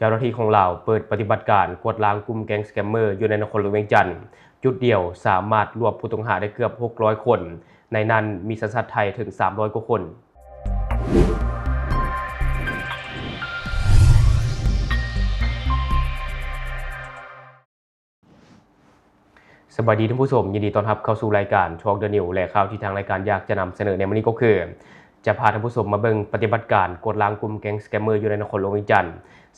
ເຈົ້າໜ້າທີ່ຂອງລາວເປີດປະຕິບັດການກວາດລ້າງກຸ່ມແກ້ງສະແກມເມີຢູ່ໃນນະຄອນຫຼວງວຽງຈັນ, ຈຸດດຽວສາມາດລວບຜູ້ຕ້ອງຫາໄດ້ເກືອບຫົກຮ້ອຍຄົນ, ໃນນັ້ນມີສັນຊາດໄທເຖິງສາມຮ້ອຍກວ່າຄົນ. ສະບາຍດີທ່ານຜູ້ຊົມ, ຍິນດີຕ້ອນຮັບເຂົ້າສູ່ລາຍການ Talk the News ແລະ ຂ່າວທີ່ທາງລາຍການຢາກຈະນຳສະເໜີໃນມື້ນີ້ກໍຄື ຈະພາທ່ານຜູ້ຊົມມາເບິ່ງປະຕິບັດການກວດລ້າງກຸ່ມແກ້ງສະແກມເມີຢູ່ໃນນະຄອນຫຼວງວຽງຈັນ,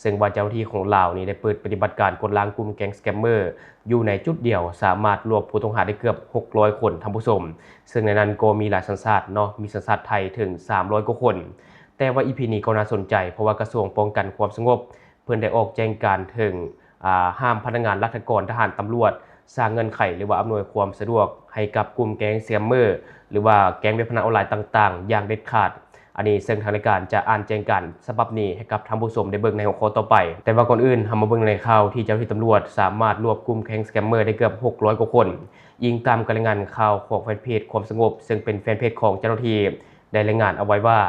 ເຊິ່ງວ່າເຈົ້າໜ້າທີ່ຂອງລາວນີ້ໄດ້ເປີດປະຕິບັດການກວດລ້າງກຸ່ມແກ້ງສະແກມເມີຢູ່ໃນຈຸດດຽວ, ສາມາດລວບຜູ້ຕ້ອງຫາໄດ້ເກືອບຫົກຮ້ອຍຄົນ, ທ່ານຜູ້ຊົມ, ເຊິ່ງໃນນັ້ນກໍມີຫຼາຍສັນຊາດເນາະ, ມີສັນຊາດໄທເຖິງສາມຮ້ອຍກວ່າຄົນ. ແຕ່ວ່າ ອີ ພີ ນີ້ກໍໜ້າສົນໃຈ, ເພາະວ່າກະຊວງປ້ອງກັນຄວາມສະຫງົບ ເພິ່ນໄດ້ອອກແຈ້ງການເຖິງ ອາ ຫ້າມພະນັກງານລັດຖະກອນ, ທະຫານ, ຕຳຫຼວດ ສ້າງເງື່ອນໄຂ ຫຼືວ່າອຳນວຍຄວາມສະດວກໃຫ້ກັບກຸ່ມແກ້ງສະແກມເມີ ຫຼືວ່າແກ້ງເວັບພະນັນອອນລາຍຕ່າງໆຢ່າງເດັດຂາດ. ອັນນີ້ເຊິ່ງທາງລາຍການຈະອ່ານແຈ້ງການສະບັບນີ້ໃຫ້ກັບທ່ານຜູ້ຊົມໄດ້ເບິ່ງໃນຫົວຂໍ້ຕໍ່ໄປ. ແຕ່ວ່າກ່ອນອື່ນ ເຮົາມາເບິ່ງໃນຂ່າວທີ່ເຈົ້າໜ້າທີ່ຕຳຫຼວດສາມາດລວບກຸ່ມແກ້ງສະແກມເມີໄດ້ເກືອບຫົກຮ້ອຍກວ່າຄົນ, ອີງຕາມການລາຍງານຂ່າວຂອງແຟນເພຈຄວາມສະຫງົບ ເຊິ່ງເປັນແຟນເພຈຂອງເຈົ້າໜ້າທີ່ ໄດ້ລາຍງານເອົາໄວ້ວ່າ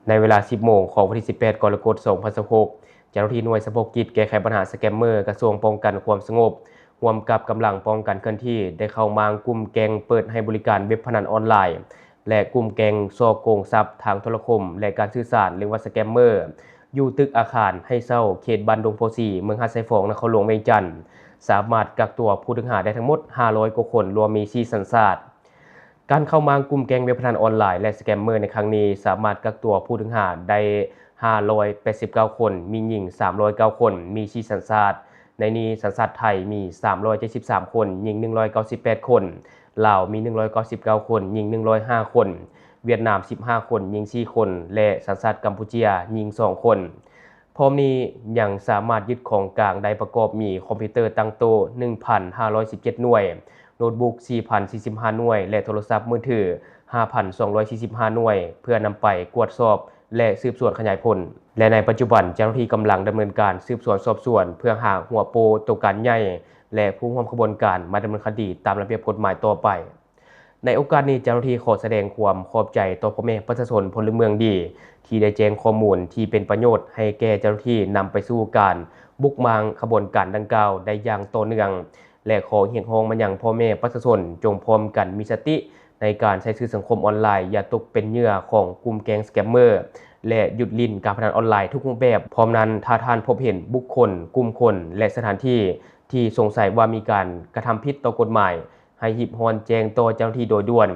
ໃນເວລາສິບໂມງຂອງວັນທີສິບແປດ ກໍລະກົດ ສອງພັນຊາວຫົກ ເຈົ້າໜ້າທີ່ໜ່ວຍສະເພາະກິດແກ້ໄຂບັນຫາສະແກມເມີ ກະຊວງປ້ອງກັນຄວາມສະຫງົບ ຮ່ວມກັບກຳລັງປ້ອງກັນເຄື່ອນທີ່ ໄດ້ເຂົ້າມ້າງກຸ່ມແກ້ງເປີດໃຫ້ບໍລິການເວັບພະນັນອອນລາຍ ແລະ ກຸ່ມແກ້ງສໍ້ໂກງຊັບທາງໂທລະຄົມ ແລະ ການສື່ສານ ຫຼືວ່າສະແກມເມີ ຢູ່ຕຶກອາຄານໃຫ້ເຊົ່າເຂດບ້ານດົງໂພສີ ເມືອງຫາດຊາຍຟອງ ນະຄອນຫຼວງວຽງຈັນ, ສາມາດກັກຕົວຜູ້ຖືກຫາໄດ້ທັງໝົດຫ້າຮ້ອຍກວ່າຄົນ, ລວມມີສີ່ສັນຊາດ. ການເຂົ້າມ້າງກຸ່ມແກ້ງເວັບພະນັນອອນລາຍ ແລະ ສະແກມເມີໃນຄັ້ງນີ້ ສາມາດກັກຕົວຜູ້ຖືກຫາໄດ້ຫ້າຮ້ອຍແປດສິບເກົ້າຄົນ, ມີຍິງສາມຮ້ອຍເກົ້າຄົນ, ມີສີ່ສັນຊາດ, ໃນນີ້ສັນຊາດໄທມີສາມຮ້ອຍເຈັດສິບສາມຄົນ, ຍິງໜຶ່ງຮ້ອຍເກົ້າສິບແປດຄົນ, ລາວມີໜຶ່ງຮ້ອຍເກົ້າສິບເກົ້າຄົນ, ຍິງໜຶ່ງຮ້ອຍຫ້າຄົນ, ຫວຽດນາມສິບຫ້າຄົນ, ຍິງສີ່ຄົນ ແລະ ສັນຊາດກຳປູເຈຍ ຍິງສອງຄົນ. ພ້ອມນີ້ຍັງສາມາດຍຶດຂອງກາງໄດ້ປະກອບມີຄອມພິວເຕີຕັ້ງໂຕະໜຶ່ງພັນຫ້າຮ້ອຍສິບເຈັດໜ່ວຍ, ໂນດບຸກສີ່ພັນສີ່ສິບຫ້າໜ່ວຍ ແລະ ໂທລະສັບມືຖືຫ້າພັນສອງຮ້ອຍສີ່ສິບຫ້າໜ່ວຍ ເພື່ອນຳໄປກວດສອບ ແລະ ສືບສວນຂະຫຍາຍຜົນ. ແລະ ໃນປັດຈຸບັນເຈົ້າໜ້າທີ່ກຳລັງດຳເນີນການສືບສວນສອບສວນ ເພື່ອຫາຫົວໂປ້ຕົວການໃຫຍ່ ແລະ ຜູ້ຮ່ວມຂະບວນການມາດຳເນີນຄະດີຕາມລະບຽບກົດໝາຍຕໍ່ໄປ. ໃນໂອກາດນີ້ ເຈົ້າໜ້າທີ່ຂໍສະແດງຄວາມຂອບໃຈຕໍ່ພໍ່ແມ່ປະຊາຊົນພົນລະເມືອງດີ ທີ່ໄດ້ແຈ້ງຂໍ້ມູນທີ່ເປັນປະໂຫຍດໃຫ້ແກ່ເຈົ້າໜ້າທີ່ ນຳໄປສູ່ການບຸກມ້າງຂະບວນການດັ່ງກ່າວໄດ້ຢ່າງຕໍ່ເນື່ອງ ແລະ ຂໍຮຽກຮ້ອງມາຍັງພໍ່ແມ່ປະຊາຊົນ ຈົ່ງພ້ອມກັນມີສະຕິໃນການໃຊ້ສື່ສັງຄົມອອນລາຍ, ຢ່າຕົກເປັນເຫຍື່ອຂອງກຸ່ມແກ້ງສະແກມເມີ ແລະ ຢຸດຫຼິ້ນການພະນັນອອນລາຍທຸກຮູບແບບ. ພ້ອມນັ້ນ, ຖ້າທ່ານພົບເຫັນບຸກຄົນ, ກຸ່ມຄົນ ແລະ ສະຖານທີ່ທີ່ສົງໄສວ່າມີການກະທຳຜິດຕໍ່ກົດໝາຍ, ໃຫ້ຮີບຮ້ອນແຈ້ງຕໍ່ເຈົ້າໜ້າທີ່ໂດຍດ່ວນ,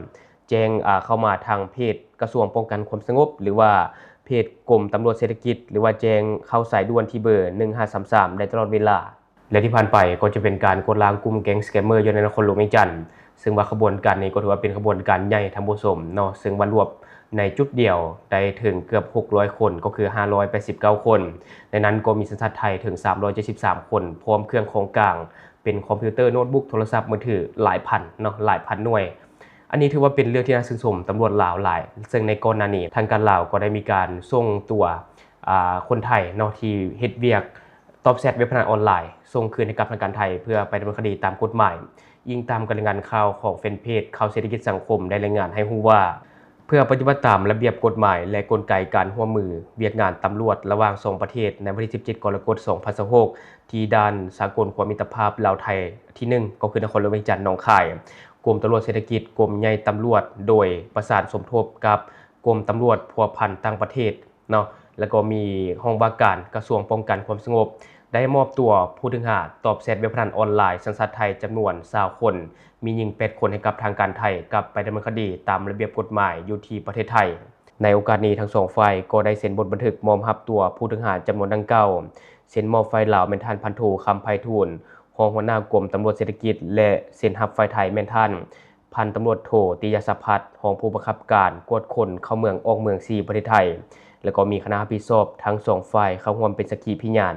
ແຈ້ງ ອາ ເຂົ້າມາທາງເພຈກະຊວງປ້ອງກັນຄວາມສະຫງົບ ຫຼືວ່າເພຈກົມຕຳຫຼວດເສດຖະກິດ ຫຼືວ່າແຈ້ງເຂົ້າສາຍດ່ວນທີ່ເບີໜຶ່ງຫ້າສາມສາມໄດ້ຕະຫຼອດເວລາ. ແລະ ທີ່ຜ່ານໄປກໍຈະເປັນການກວດລ້າງກຸ່ມແກ້ງສະແກມເມີຢູ່ໃນນະຄອນຫຼວງວຽງຈັນ, ເຊິ່ງວ່າຂະບວນການນີ້ກໍຖືວ່າເປັນຂະບວນການໃຫຍ່, ທ່ານຜູ້ຊົມເນາະ, ເຊິ່ງວ່າລວບໃນຈຸດດຽວໄດ້ເຖິງເກືອບຫົກຮ້ອຍຄົນ, ກໍຄືຫ້າຮ້ອຍແປດສິບເກົ້າຄົນ, ໃນນັ້ນກໍມີສັນຊາດໄທເຖິງສາມຮ້ອຍເຈັດສິບສາມຄົນ, ພ້ອມເຄື່ອງຂອງກາງ ເປັນຄອມພິວເຕີ, ໂນດບຸກ, ໂທລະສັບມືຖືຫຼາຍພັນເນາະ, ຫຼາຍພັນໜ່ວຍ. ອັນນີ້ຖືວ່າເປັນເລື່ອງທີ່ໜ້າຊື່ນຊົມຕຳຫຼວດລາວຫຼາຍ, ເຊິ່ງໃນກ່ອນໜ້ານີ້ທາງການລາວກໍໄດ້ມີການສົ່ງຕົວ ອາ ຄົນໄທເນາະ ທີ່ເຮັດວຽກຕອບແຊັດເວັບພະນັນອອນລາຍ ສົ່ງຄືນໃຫ້ກັບທາງການໄທ ເພື່ອໄປດຳເນີນຄະດີຕາມກົດໝາຍ, ອີງຕາມການລາຍງານຂ່າວຂອງແຟນເພຈຂ່າວເສດຖະກິດສັງຄົມໄດ້ລາຍງານໃຫ້ຮູ້ວ່າ ເພື່ອປະຕິບັດຕາມລະບຽບກົດໝາຍ ແລະ ກົນໄກການຮ່ວມມືວຽກງານຕຳຫຼວດລະຫວ່າງສອງປະເທດ ໃນວັນທີສິບເຈັດ ກໍລະກົດ ສອງພັນຊາວຫົກ ທີ່ດ່ານສາກົນຄວາມມິດຕະພາບລາວໄທທີໜຶ່ງ ກໍຄືນະຄອນຫຼວງວຽງຈັນ ໜອງຄາຍ, ກົມຕຳຫຼວດເສດຖະກິດ, ກົມໃຫຍ່ຕຳຫຼວດ ໂດຍປະສານສົມທົບກັບກົມຕຳຫຼວດພົວພັນຕ່າງປະເທດເນາະ ແລ້ວກໍມີຫ້ອງວ່າການກະຊວງປ້ອງກັນຄວາມສະຫງົບ ໄດ້ມອບຕົວຜູ້ຖືກຫາຕອບແຊັດເວັບພະນັນອອນລາຍສັນຊາດໄທຈຳນວນຊາວຄົນ, ມີຍິງແປດຄົນ ໃຫ້ກັບທາງການໄທ ກັບໄປດຳເນີນຄະດີຕາມລະບຽບກົດໝາຍຢູ່ທີ່ປະເທດໄທ. ໃນໂອກາດນີ້ ທັງສອງຝ່າຍກໍໄດ້ເຊັນບົດບັນທຶກມອບຮັບຕົວຜູ້ຖືກຫາຈຳນວນດັ່ງກ່າວ, ເຊັນມອບຝ່າຍລາວແມ່ນທ່ານພັນໂທ ຄຳໄພທູນ ຮອງຫົວໜ້າກົມຕຳຫຼວດເສດຖະກິດ ແລະ ເຊັນຮັບຝ່າຍໄທແມ່ນທ່ານພັນຕຳຫຼວດໂທ ຕິຍະສະພັດ ຮອງຜູ້ບັງຄັບການກວດຄົນເຂົ້າເມືອງອອກເມືອງສີ່ ປະເທດໄທ ແລະ ກໍມີຄະນະຮັບຜິດຊອບທັງສອງຝ່າຍເຂົ້າຮ່ວມເປັນສັກຂີພິຍານ.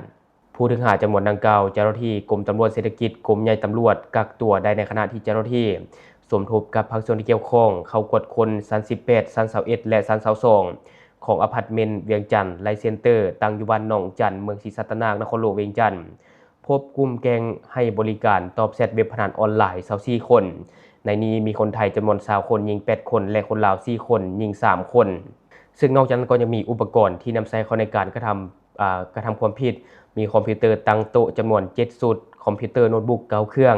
ຜູ້ຖືກຫາຈຳນວນດັ່ງກ່າວ ເຈົ້າໜ້າທີ່ກົມຕຳຫຼວດເສດຖະກິດ ກົມໃຫຍ່ຕຳຫຼວດ ກັກຕົວໄດ້ໃນຂະນະທີ່ເຈົ້າໜ້າທີ່ສົມທົບກັບພາກສ່ວນທີ່ກ່ຽວຂ້ອງເຂົ້າກວດຄົ້ນຊັ້ນສິບແປດ, ຊັ້ນຊາວເອັດ ແລະ ຊັ້ນຊາວສອງ ຂອງອາພາດເມັນວຽງຈັນ ໄລເຊັນເຕີ ຕັ້ງຢູ່ບ້ານໜອງຈັນ ເມືອງສີສັດຕະນາກ ນະຄອນຫຼວງວຽງຈັນ, ພົບກຸ່ມແກ້ງໃຫ້ບໍລິການຕອບແຊັດເວັບພະນັນອອນລາຍຊາວສີ່ຄົນ, ໃນນີ້ມີຄົນໄທຈຳນວນຊາວຄົນ, ຍິງແປດຄົນ ແລະ ຄົນລາວສີ່ຄົນ, ຍິງສາມຄົນ. ເຊິ່ງນອກຈາກນັ້ນກໍຍັງມີອຸປະກອນທີ່ນຳໃຊ້ເຂົ້າໃນການກະທຳ ອາ ກະທຳຄວາມຜິດ ມີຄອມພິວເຕີຕັ້ງໂຕະຈຳນວນເຈັດຊຸດ, ຄອມພິວເຕີໂນດບຸກເກົ້າເຄື່ອງ,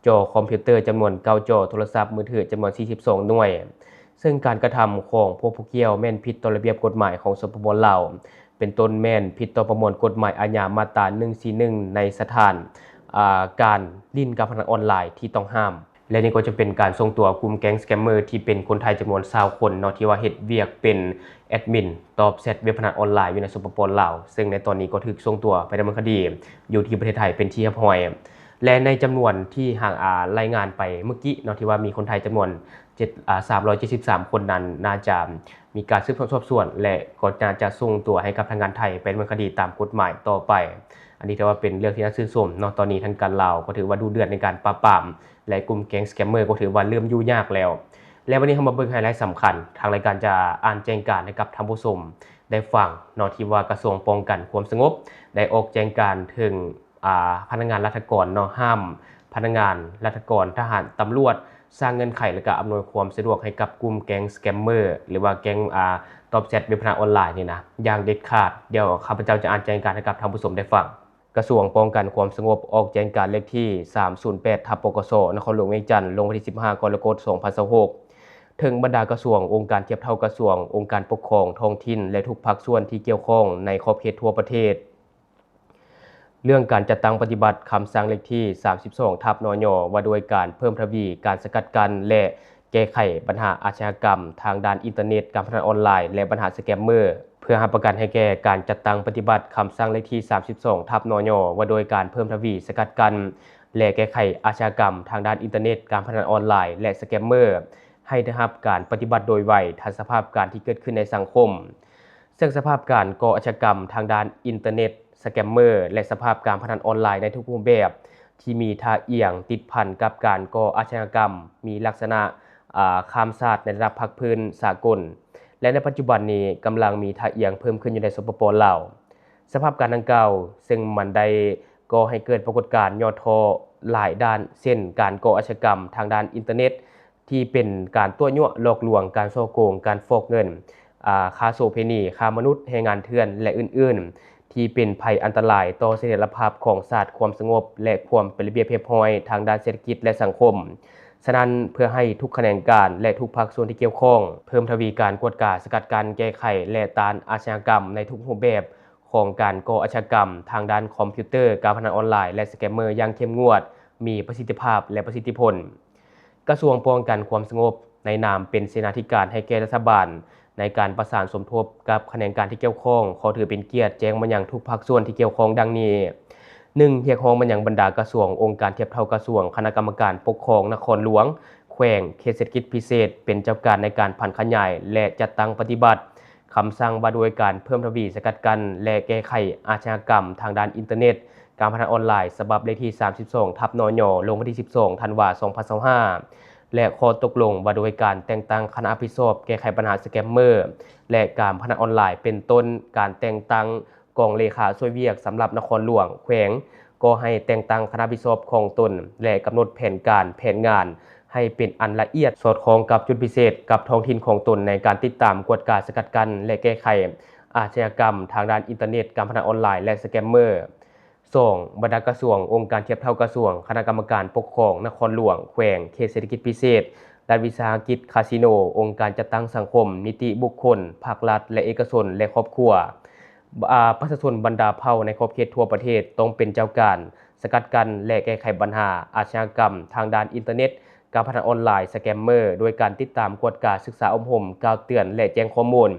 ຈໍຄອມພິວເຕີຈຳນວນເກົ້າຈໍ, ໂທລະສັບມືຖືຈຳນວນສີ່ສິບສອງໜ່ວຍ. ເຊິ່ງການກະທຳຂອງພວກຜູ້ກ່ຽວແມ່ນຜິດຕໍ່ລະບຽບກົດໝາຍຂອງ ສປປ ລາວ, ເປັນຕົ້ນແມ່ນຜິດຕໍ່ປະມວນກົດໝາຍອາຍາມາດຕາໜຶ່ງສີ່ໜຶ່ງ ໃນສະຖານ ອາ ການຫຼິ້ນການພະນັນອອນລາຍທີ່ຕ້ອງຫ້າມ. ແລະ ນີ້ກໍຈະເປັນການສົ່ງຕົວກຸ່ມແກ້ງສະແກມເມີທີ່ເປັນຄົນໄທຈຳນວນຊາວຄົນເນາະ ທີ່ວ່າເຮັດວຽກເປັນແອດມິນຕອບແຊັດເວັບພະນັນອອນລາຍຢູ່ໃນ ສປປ ລາວ, ເຊິ່ງໃນຕອນນີ້ກໍຖືກສົ່ງຕົວໄປດຳເນີນຄະດີຢູ່ທີ່ປະເທດໄທເປັນທີ່ຮຽບຮ້ອຍ. ແລະ ໃນຈຳນວນທີ່ຫາງ ອາ ລາຍງານໄປເມື່ອກີ້ເນາະ ທີ່ວ່າມີຄົນໄທຈຳນວນເຈັດ ອາ ສາມຮ້ອຍເຈັດສິບສາມຄົນນັ້ນ ໜ້າຈະມີການສືບສວນສອບສວນ ແລະ ກໍໜ້າຈະສົ່ງຕົວໃຫ້ກັບທາງການໄທໄປດຳເນີນຄະດີຕາມກົດໝາຍຕໍ່ໄປ. ອັນນີ້ຖືວ່າເປັນເລື່ອງທີ່ໜ້າຊື່ນຊົມເນາະ, ຕອນນີ້ທາງການລາວກໍຖືວ່າດຸເດືອດໃນການປາບປາມ ແລະ ກຸ່ມແກ້ງສະແກມເມີກໍຖືວ່າເລີ່ມຢູ່ຍາກແລ້ວ. ແລະ ວັນນີ້ເຮົາມາເບິ່ງໄຮໄລສຳຄັນ, ທາງລາຍການຈະອ່ານແຈ້ງການໃຫ້ກັບທ່ານຜູ້ຊົມໄດ້ຟັງເນາະ ທີ່ວ່າກະຊວງປ້ອງກັນຄວາມສະຫງົບໄດ້ອອກແຈ້ງການເຖິງ ອາ ພະນັກງານລັດຖະກອນເນາະ, ຫ້າມພະນັກງານລັດຖະກອນ, ທະຫານ, ຕຳຫຼວດ ສ້າງເງື່ອນໄຂ ແລະ ກະອຳນວຍຄວາມສະດວກໃຫ້ກັບກຸ່ມແກ້ງສະແກມເມີ ຫຼືວ່າແກ້ງ ອາ ຕອບແຊັດເວັບພະນັນອອນລາຍນີ້ນະ ຢ່າງເດັດຂາດ. ດຽວຂ້າພະເຈົ້າຈະອ່ານແຈ້ງການໃຫ້ກັບທ່ານຜູ້ຊົມໄດ້ຟັງ. ກະຊວງປ້ອງກັນຄວາມສະຫງົບອອກແຈ້ງການເລກທີສາມສູນແປດ ທັບ ປກສ ນະຄອນຫຼວງວຽງຈັນ ລົງວັນທີສິບຫ້າ ກໍລະກົດ ສອງພັນຊາວຫົກ ເຖິງບັນດາກະຊວງ, ອົງການທຽບເທົ່າກະຊວງ, ອົງການປົກຄອງທ້ອງຖິ່ນ ແລະ ທຸກພາກສ່ວນທີ່ກ່ຽວຂ້ອງໃນຂອບເຂດທົ່ວປະເທດ ເລື່ອງການຈັດຕັ້ງປະຕິບັດຄຳສັ່ງເລກທີສາມສິບສອງ ທັບ ນຍ ວ່າດ້ວຍການເພີ່ມທະວີການສະກັດກັ້ນ ແລະ ແກ້ໄຂບັນຫາອາຊະຍາກຳທາງດ້ານອິນເຕີເນັດ, ການພະນັນອອນລາຍ ແລະ ບັນຫາສະແກມເມີ ເພື່ອຮັບປະກັນໃຫ້ແກ່ການຈັດຕັ້ງປະຕິບັດຄຳສັ່ງເລກທີສາມສິບສອງ ທັບ ນຍ ວ່າດ້ວຍການເພີ່ມທະວີສະກັດກັ້ນ ແລະ ແກ້ໄຂອາຊະຍາກຳທາງດ້ານອິນເຕີເນັດ, ການພະນັນອອນລາຍ ແລະ ສະແກມເມີ ໃຫ້ໄດ້ຮັບການປະຕິບັດໂດຍໄວ ທັນສະພາບການທີ່ເກີດຂຶ້ນໃນສັງຄົມ. ເຊິ່ງສະພາບການກໍ່ອາຊະຍາກຳທາງດ້ານອິນເຕີເນັດ, ສະແກມເມີ ແລະ ສະພາບການພະນັນອອນລາຍໃນທຸກຮູບແບບ ທີ່ມີທ່າອ່ຽງຕິດພັນກັບການກໍ່ອາຊະຍາກຳ ມີລັກສະນະ ອາ ຂ້າມຊາດໃນລະດັບພາກພື້ນສາກົນ ແລະ ໃນປັດຈຸບັນນີ້ກຳລັງມີທ່າອ່ຽງເພີ່ມຂຶ້ນຢູ່ໃນ ສປປ ລາວ. ສະພາບການດັ່ງກ່າວ ເຊິ່ງມັນໄດ້ກໍ່ໃຫ້ເກີດປາກົດການຫຍໍ້ທໍ້ຫຼາຍດ້ານ ເຊັ່ນ ການກໍ່ອາຊະຍາກຳທາງດ້ານອິນເຕີເນັດ ທີ່ເປັນການຕົວະຍົວະຫຼອກລວງ, ການສໍ້ໂກງ, ການຟອກເງິນ, ອາ ຄ້າໂສເພນີ, ຄ້າມະນຸດ, ແຮງງານເຖື່ອນ ແລະ ອື່ນໆ ທີ່ເປັນໄພອັນຕະລາຍຕໍ່ສະຖຽນລະພາບຂອງຊາດ, ຄວາມສະຫງົບ ແລະ ຄວາມເປັນລະບຽບຮຽບຮ້ອຍທາງດ້ານເສດຖະກິດ ແລະ ສັງຄົມ. ສະນັ້ນ, ເພື່ອໃຫ້ທຸກຂະແໜງການ ແລະ ທຸກພາກສ່ວນທີ່ກ່ຽວຂ້ອງ ເພີ່ມທະວີການກວດກາ, ສະກັດກັ້ນ, ແກ້ໄຂ ແລະ ຕ້ານອາຊະຍາກຳໃນທຸກຮູບແບບຂອງການກໍ່ອາຊະຍາກຳທາງດ້ານຄອມພິວເຕີ, ການພະນັນອອນລາຍ ແລະ ສະແກມເມີ ຢ່າງເຂັ້ມງວດ, ມີປະສິດທິພາບ ແລະ ປະສິດທິຜົນ. ກະຊວງປ້ອງກັນຄວາມສະຫງົບ ໃນນາມເປັນເສນາທິການໃຫ້ແກ່ລັດຖະບານ ໃນການປະສານສົມທົບກັບຂະແໜງການທີ່ກ່ຽວຂ້ອງ, ຂໍຖືເປັນກຽດແຈ້ງມາຍັງທຸກພາກສ່ວນທີ່ກ່ຽວຂ້ອງດັ່ງນີ້. ໜຶ່ງ, ຮຽກຮ້ອງມາຍັງບັນດາກະຊວງ, ອົງການທຽບເທົ່າກະຊວງ, ຄະນະກຳມະການປົກຄອງນະຄອນຫຼວງ, ແຂວງ, ເຂດເສດຖະກິດພິເສດ ເປັນເຈົ້າການໃນການຜັນຂະຫຍາຍ ແລະ ຈັດຕັ້ງປະຕິບັດ ຄຳສັ່ງວ່າດ້ວຍການເພີ່ມທະວີສະກັດກັ້ນ ແລະ ແກ້ໄຂອາຊະຍາກຳທາງດ້ານອິນເຕີເນັດ, ການພະນັນອອນລາຍ ສະບັບເລກທີສາມສິບສອງ ທັບ ນຍ ລົງວັນທີສິບສອງ ທັນວາ ສອງພັນຊາວຫ້າ ແລະ ຂໍ້ຕົກລົງວ່າດ້ວຍການແຕ່ງຕັ້ງຄະນະຮັບຜິດຊອບແກ້ໄຂບັນຫາສະແກມເມີ ແລະ ການພະນັນອອນລາຍ ເປັນຕົ້ນການແຕ່ງຕັ້ງກອງເລຂາຊ່ວຍວຽກສຳລັບນະຄອນຫຼວງ, ແຂວງ ກໍໃຫ້ແຕ່ງຕັ້ງຄະນະຮັບຜິດຊອບຂອງຕົນ ແລະ ກຳນົດແຜນການ, ແຜນງານໃຫ້ເປັນອັນລະອຽດ, ສອດຄ່ອງກັບຈຸດພິເສດກັບທ້ອງຖິ່ນຂອງຕົນໃນການຕິດຕາມ, ກວດກາ, ສະກັດກັ້ນ ແລະ ແກ້ໄຂອາຊະຍາກຳທາງດ້ານອິນເຕີເນັດ, ການພະນັນອອນລາຍ ແລະ ສະແກມເມີ. ສອງ, ບັນດາກະຊວງ, ອົງການທຽບເທົ່າກະຊວງ, ຄະນະກຳມະການປົກຄອງນະຄອນຫຼວງ, ແຂວງ, ເຂດເສດຖະກິດພິເສດ, ລັດວິສາຫະກິດ, ຄາສິໂນ, ອົງການຈັດຕັ້ງສັງຄົມ, ນິຕິບຸກຄົນ, ພາກລັດ ແລະ ເອກະຊົນ ແລະ ຄອບຄົວ. ອາ ປະຊາຊົນບັນດາເຜົ່າໃນຂອບເຂດທົ່ວປະເທດ ຕ້ອງເປັນເຈົ້າການສະກັດກັ້ນ ແລະ ແກ້ໄຂບັນຫາອາຊະຍາກຳທາງດ້ານອິນເຕີເນັດ, ການພະນັນອອນລາຍ, ສະແກມເມີ ດ້ວຍການຕິດຕາມ, ກວດກາ, ສຶກສາອົບຮົມ, ກ່າວເຕືອນ ແລະ ແຈ້ງຂໍ້ມູນ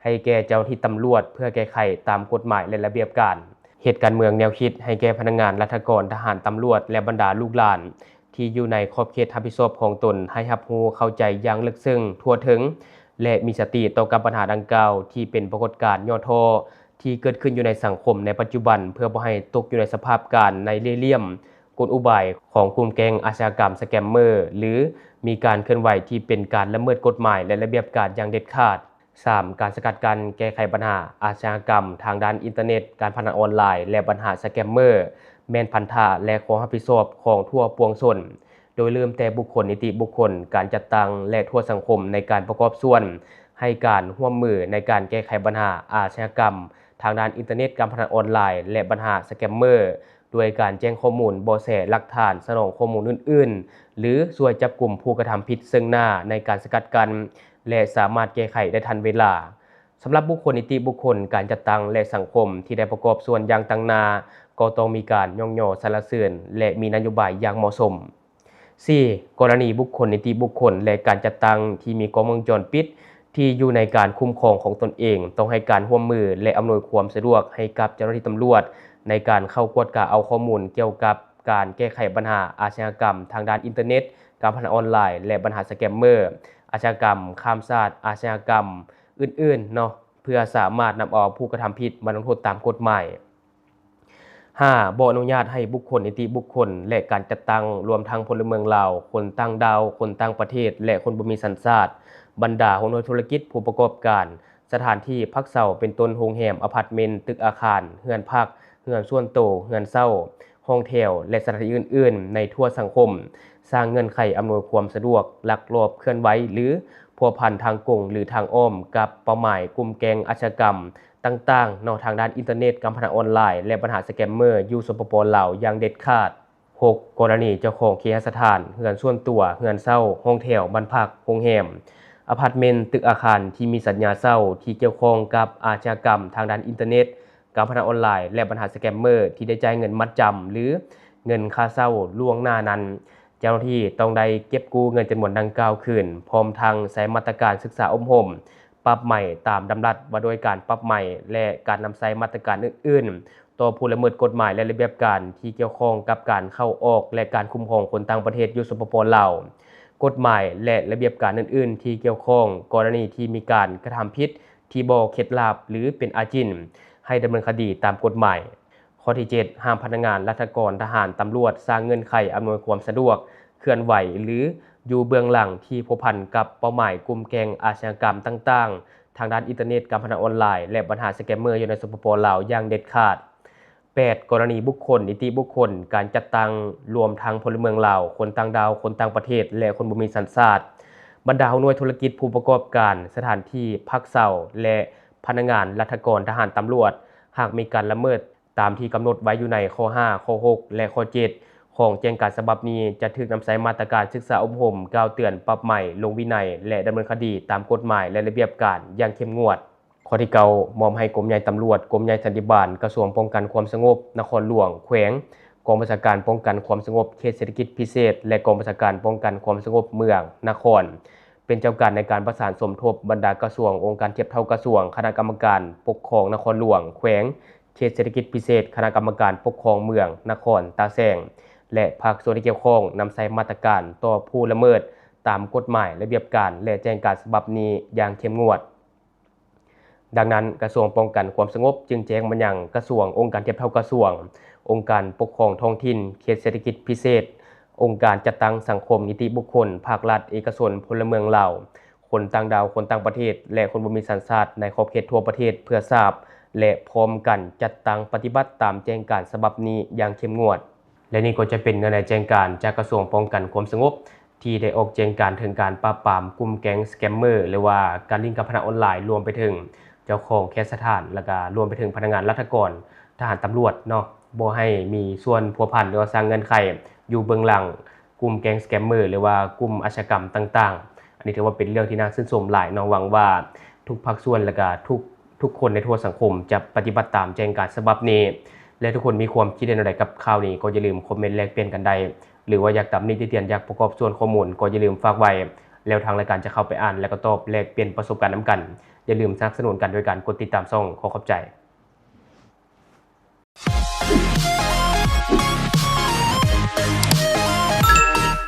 ໃຫ້ແກ່ເຈົ້າໜ້າທີ່ຕຳຫຼວດ ເພື່ອແກ້ໄຂຕາມກົດໝາຍ ແລະ ລະບຽບການ. ເຮັດການເມືອງແນວຄິດໃຫ້ແກ່ພະນັກງານລັດຖະກອນ, ທະຫານ, ຕຳຫຼວດ ແລະ ບັນດາລູກຫຼານ ທີ່ຢູ່ໃນຂອບເຂດຮັບຜິດຊອບຂອງຕົນ ໃຫ້ຮັບຮູ້ເຂົ້າໃຈຢ່າງເລິກເຊິ່ງ, ທົ່ວເຖິງ ແລະ ມີສະຕິຕໍ່ກັບບັນຫາດັ່ງກ່າວ ທີ່ເປັນປາກົດການຫຍໍ້ທໍ້ທີ່ເກີດຂຶ້ນຢູ່ໃນສັງຄົມໃນປັດຈຸບັນ ເພື່ອບໍ່ໃຫ້ຕົກຢູ່ໃນສະພາບການໃນເລ່ຫຼ່ຽມກົນອຸບາຍຂອງກຸ່ມແກ້ງອາຊະຍາກຳສະແກມເມີ ຫຼື ມີການເຄື່ອນໄຫວທີ່ເປັນການລະເມີດກົດໝາຍ ແລະ ລະບຽບການຢ່າງເດັດຂາດ. ສາມ, ການສະກັດກັ້ນແກ້ໄຂບັນຫາອາຊະຍາກຳທາງດ້ານອິນເຕີເນັດ, ການພະນັນອອນລາຍ ແລະ ບັນຫາສະແກມເມີ ແມ່ນພັນທະ ແລະ ຄວາມຮັບຜິດຊອບຂອງທົ່ວປວງຊົນ, ໂດຍເລີ່ມແຕ່ບຸກຄົນ, ນິຕິບຸກຄົນ, ການຈັດຕັ້ງ ແລະ ທົ່ວສັງຄົມ ໃນການປະກອບສ່ວນໃຫ້ການຮ່ວມມືໃນການແກ້ໄຂບັນຫາອາຊະຍາກຳ ທາງດ້ານອິນເຕີເນັດ, ການພະນັນອອນລາຍ ແລະ ບັນຫາສະແກມເມີ ດ້ວຍການແຈ້ງຂໍ້ມູນ, ເບາະແສ, ຫຼັກຖານ, ສະໜອງຂໍ້ມູນອື່ນໆ ຫຼື ຊ່ວຍຈັບກຸມຜູ້ກະທຳຜິດເຊິ່ງໜ້າໃນການສະກັດກັ້ນ ແລະ ສາມາດແກ້ໄຂໄດ້ທັນເວລາ. ສຳລັບບຸກຄົນ, ນິຕິບຸກຄົນ, ການຈັດຕັ້ງ ແລະ ສັງຄົມທີ່ໄດ້ປະກອບສ່ວນຢ່າງຕັ້ງໜ້າ ກໍຕ້ອງມີການຍ້ອງຍໍສັນລະເສີນ ແລະ ມີນະໂຍບາຍຢ່າງເໝາະສົມ. ສີ່, ກໍລະນີບຸກຄົນ, ນິຕິບຸກຄົນ ແລະ ການຈັດຕັ້ງທີ່ມີກ້ອງວົງຈອນປິດທີ່ຢູ່ໃນການຄຸ້ມຄອງຂອງຕົນເອງ ຕ້ອງໃຫ້ການຮ່ວມມື ແລະ ອຳນວຍຄວາມສະດວກໃຫ້ກັບເຈົ້າໜ້າທີ່ຕຳຫຼວດ ໃນການເຂົ້າກວດກາເອົາຂໍ້ມູນກ່ຽວກັບການແກ້ໄຂບັນຫາອາຊະຍາກຳທາງດ້ານອິນເຕີເນັດ, ການພະນັນອອນລາຍ ແລະ ບັນຫາສະແກມເມີ, ອາຊະຍາກຳຂ້າມຊາດ, ອາຊະຍາກຳອື່ນໆເນາະ ເພື່ອສາມາດນຳເອົາຜູ້ກະທຳຜິດມາລົງໂທດຕາມກົດໝາຍ. ຫ້າ, ບໍ່ອະນຸຍາດໃຫ້ບຸກຄົນ, ນິຕິບຸກຄົນ ແລະ ການຈັດຕັ້ງ ລວມທັງພົນລະເມືອງລາວ, ຄົນຕ່າງດ້າວ, ຄົນຕ່າງປະເທດ ແລະ ຄົນບໍ່ມີສັນຊາດ, ບັນດາຫົວໜ່ວຍທຸລະກິດ, ຜູ້ປະກອບການ, ສະຖານທີ່ພັກເຊົາ ເປັນຕົ້ນໂຮງແຮມ, ອາພາດເມັນ, ຕຶກອາຄານ, ເຮືອນພັກ, ເຮືອນສ່ວນໂຕ, ເຮືອນເຊົ່າ, ຫ້ອງແຖວ ແລະ ສະຖານທີ່ອື່ນໆໃນທົ່ວສັງຄົມ, ສ້າງເງື່ອນໄຂອຳນວຍຄວາມສະດວກ, ລັກລອບເຄື່ອນໄຫວ ຫຼື ພົວພັນທາງກົງ ຫຼື ທາງອ້ອມກັບເປົ້າໝາຍກຸ່ມແກ້ງອາຊະຍາກຳຕ່າງໆເນາະ ທາງດ້ານອິນເຕີເນັດ, ການພະນັນອອນລາຍ ແລະ ບັນຫາສະແກມເມີຢູ່ ສປປ ລາວ ຢ່າງເດັດຂາດ. ຫົກ, ກໍລະນີເຈົ້າຂອງເຄຫະສະຖານ, ເຮືອນສ່ວນຕົວ, ເຮືອນເຊົ່າ, ຫ້ອງແຖວ, ບ້ານພັກ, ໂຮງແຮມ, ອາພາດເມັນ, ຕຶກອາຄານທີ່ມີສັນຍາເຊົ່າທີ່ກ່ຽວຂ້ອງກັບອາຊະຍາກຳທາງດ້ານອິນເຕີເນັດ, ການພະນັນອອນລາຍ ແລະ ບັນຫາສະແກມເມີທີ່ໄດ້ຈ່າຍເງິນມັດຈຳ ຫຼື ເງິນຄ່າເຊົ່າລ່ວງໜ້ານັ້ນ, ເຈົ້າໜ້າທີ່ຕ້ອງໄດ້ເກັບກູ້ເງິນຈຳນວນດັ່ງກ່າວຄືນ, ພ້ອມທັງໃຊ້ມາດຕະການສຶກສາອົບຮົມ, ປັບໃໝຕາມດຳລັດວ່າດ້ວຍການປັບໃໝ ແລະ ການນຳໃຊ້ມາດຕະການອື່ນໆ ຕໍ່ຜູ້ລະເມີດກົດໝາຍ ແລະ ລະບຽບການທີ່ກ່ຽວຂ້ອງກັບການເຂົ້າອອກ ແລະ ການຄຸ້ມຄອງຄົນຕ່າງປະເທດຢູ່ ສປປ ລາວ, ກົດໝາຍ ແລະ ລະບຽບການອື່ນໆທີ່ກ່ຽວຂ້ອງ ກໍລະນີທີ່ມີການກະທຳຜິດ ທີ່ບໍ່ເຄັດລາບ ຫຼື ເປັນອາຈິນ ໃຫ້ດຳເນີນຄະດີຕາມກົດໝາຍ. ຂໍ້ທີເຈັດ, ຫ້າມພະນັກງານລັດຖະກອນ, ທະຫານ, ຕຳຫຼວດ ສ້າງເງື່ອນໄຂອຳນວຍຄວາມສະດວກ, ເຄື່ອນໄຫວ ຫຼື ຢູ່ເບື້ອງຫຼັງທີ່ພົວພັນກັບເປົ້າໝາຍກຸ່ມແກ້ງອາຊະຍາກຳຕ່າງໆ ທາງດ້ານອິນເຕີເນັດ, ການພະນັນອອນລາຍ ແລະ ບັນຫາສະແກມເມີຢູ່ໃນ ສປປ ລາວ ຢ່າງເດັດຂາດ. ແປດ, ກໍລະນີບຸກຄົນ, ນິຕິບຸກຄົນ, ການຈັດຕັ້ງ ລວມທັງພົນລະເມືອງລາວ, ຄົນຕ່າງດ້າວ, ຄົນຕ່າງປະເທດ ແລະ ຄົນບໍ່ມີສັນຊາດ, ບັນດາຫົວໜ່ວຍທຸລະກິດ, ຜູ້ປະກອບການ, ສະຖານທີ່ພັກເຊົາ ແລະ ພະນັກງານລັດຖະກອນ, ທະຫານ, ຕຳຫຼວດ ຫາກມີການລະເມີດຕາມທີ່ກຳນົດໄວ້ຢູ່ໃນຂໍ້ຫ້າ, ຂໍ້ຫົກ ແລະ ຂໍ້ເຈັດ ຂອງແຈ້ງການສະບັບນີ້ ຈະຖືກນຳໃຊ້ມາດຕະການສຶກສາອົບຮົມ, ກ່າວເຕືອນ, ປັບໃໝ, ລົງວິໄນ ແລະ ດຳເນີນຄະດີຕາມກົດໝາຍ ແລະ ລະບຽບການຢ່າງເຂັ້ມງວດ. ຂໍ້ທີເກົ້າ, ມອບໃຫ້ກົມໃຫຍ່ຕຳຫຼວດ, ກົມໃຫຍ່ສັນຕິບານ, ກະຊວງປ້ອງກັນຄວາມສະຫງົບນະຄອນຫຼວງ, ແຂວງ, ກອງບັນຊາການປ້ອງກັນຄວາມສະຫງົບເຂດເສດຖະກິດພິເສດ ແລະ ກອງບັນຊາການປ້ອງກັນຄວາມສະຫງົບເມືອງ, ນະຄອນ ເປັນເຈົ້າການໃນການປະສານສົມທົບບັນດາກະຊວງ, ອົງການທຽບເທົ່າກະຊວງ, ຄະນະກຳມະການປົກຄອງນະຄອນຫຼວງ, ແຂວງ, ເຂດເສດຖະກິດພິເສດ, ຄະນະກຳມະການປົກຄອງເມືອງ, ນະຄອນ, ຕາແສງ ແລະ ພາກສ່ວນທີ່ກ່ຽວຂ້ອງ ນຳໃຊ້ມາດຕະການຕໍ່ຜູ້ລະເມີດຕາມກົດໝາຍ, ລະບຽບການ ແລະ ແຈ້ງການສະບັບນີ້ຢ່າງເຂັ້ມງວດ. ດັ່ງນັ້ນ, ກະຊວງປ້ອງກັນຄວາມສະຫງົບຈຶ່ງແຈ້ງມາຍັງກະຊວງ, ອົງການທຽບເທົ່າກະຊວງ, ອົງການປົກຄອງທ້ອງຖິ່ນ, ເຂດເສດຖະກິດພິເສດ, ອົງການຈັດຕັ້ງສັງຄົມ, ນິຕິບຸກຄົນ, ພາກລັດ, ເອກະຊົນ, ພົນລະເມືອງລາວ, ຄົນຕ່າງດ້າວ, ຄົນຕ່າງປະເທດ ແລະ ຄົນບໍ່ມີສັນຊາດໃນຂອບເຂດທົ່ວປະເທດ ເພື່ອຊາບ ແລະ ພ້ອມກັນຈັດຕັ້ງປະຕິບັດຕາມແຈ້ງການສະບັບນີ້ຢ່າງເຂັ້ມງວດ. ແລະ ນີ້ກໍຈະເປັນເນື້ອໃນແຈ້ງການຈາກກະຊວງປ້ອງກັນຄວາມສະຫງົບ ທີ່ໄດ້ອອກແຈ້ງການເຖິງການປາບປາມກຸ່ມແກ້ງສະແກມເມີ ຫຼືວ່າການຫຼິ້ນການພະນັນອອນລາຍ ລວມໄປເຖິງເຈົ້າຂອງເຂດສະຖານ ແລ້ວກະລວມໄປເຖິງພະນັກງານລັດຖະກອນ, ທະຫານ, ຕຳຫຼວດເນາະ ບໍ່ໃຫ້ມີສ່ວນພົວພັນ ຫຼືວ່າສ້າງເງື່ອນໄຂຢູ່ເບື້ອງຫຼັງກຸ່ມແກ້ງສະແກມເມີ ຫຼືວ່າກຸ່ມອາຊະຍາກຳຕ່າງໆ. ອັນນີ້ຖືວ່າເປັນເລື່ອງທີ່ໜ້າຊື່ນຊົມຫຼາຍເນາະ. ຫວັງວ່າທຸກພາກສ່ວນ ແລ້ວກະທຸກ ທຸກຄົນໃນທົ່ວສັງຄົມຈະປະຕິບັດຕາມແຈ້ງການສະບັບນີ້ ແລະ ທຸກຄົນມີຄວາມຄິດເຫັນແນວໃດກັບຂ່າວນີ້ ກໍຢ່າລືມຄອມເມັນແລກປ່ຽນກັນໄດ້ ຫຼືວ່າຢາກຕຳໜິຕິຕຽນ ຢາກປະກອບສ່ວນຂໍ້ມູນ ກໍຢ່າລືມຝາກໄວ້ ແລ້ວທາງລາຍການຈະເຂົ້າໄປອ່ານ ແລະ ກໍຕອບແລກປ່ຽນປະສົບການນຳກັນ. ຢ່າລືມສະໜັບສະໜູນກັນໂດຍການກົດຕິດຕາມຊ່ອງ. ຂໍຂອບໃຈ.